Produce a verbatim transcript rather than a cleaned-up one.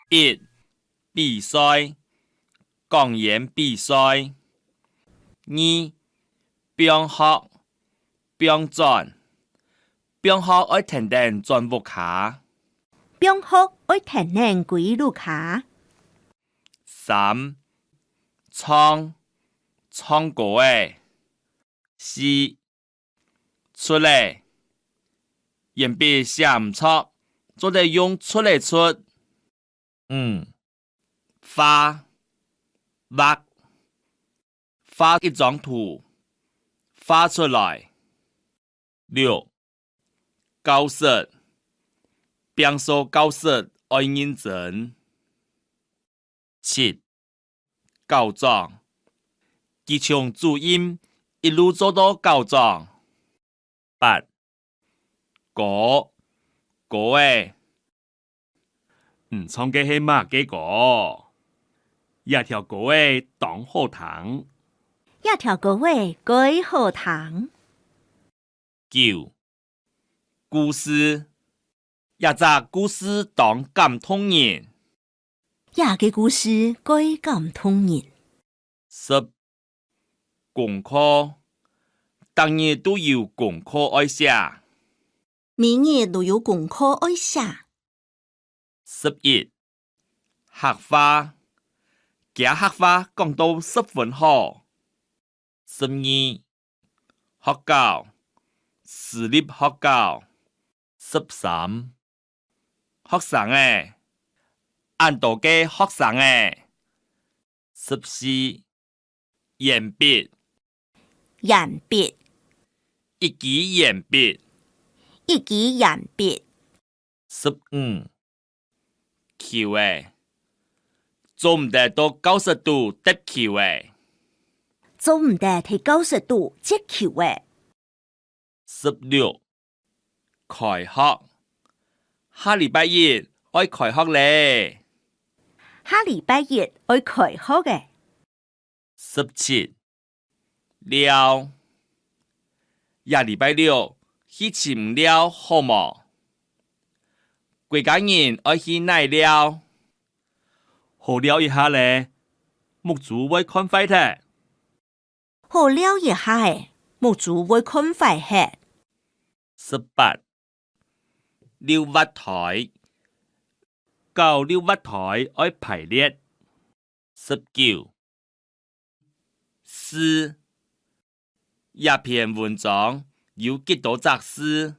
一、比賽，講演比賽。二、放學，放轉。放學愛跈等轉屋下。放學愛跈等歸屋下。三、唱，唱歌仔。四、捽仔，鉛筆寫毋著，做得用捽仔捽。五、畫，畫，畫一張圖，畫出來。六、教室，摒掃教室愛認真。七、校長，佢從主任一路做到校長。八、歌，歌仔。你唱个係麼个歌？這條歌仔當好聽。這條歌仔蓋好聽。 九、故事，這隻故事當感動人。這个故事蓋感動人。十、功課，逐日都有功課愛寫。每日都有功課愛寫。 十一、客話，厥客話講到十分好。十二、學校，私立學校。十三、學生仔，恁多个學生仔。十四、鉛筆，鉛筆，一支鉛筆，一支鉛筆。十五、球仔，做毋得到教室肚擲球仔。做毋得在教室肚擲球仔。十六、開學，下禮拜一愛開學咧。下禮拜一愛開學咧。 十七、尞，這禮拜六去尋尞好無？歸家人愛去哪尞？好尞一下咧，目珠會看壞忒。好尞一下仔，目珠會看壞忒。十八、溜滑梯，搞溜滑梯愛排列。 十九、字，這篇文章有幾多隻字？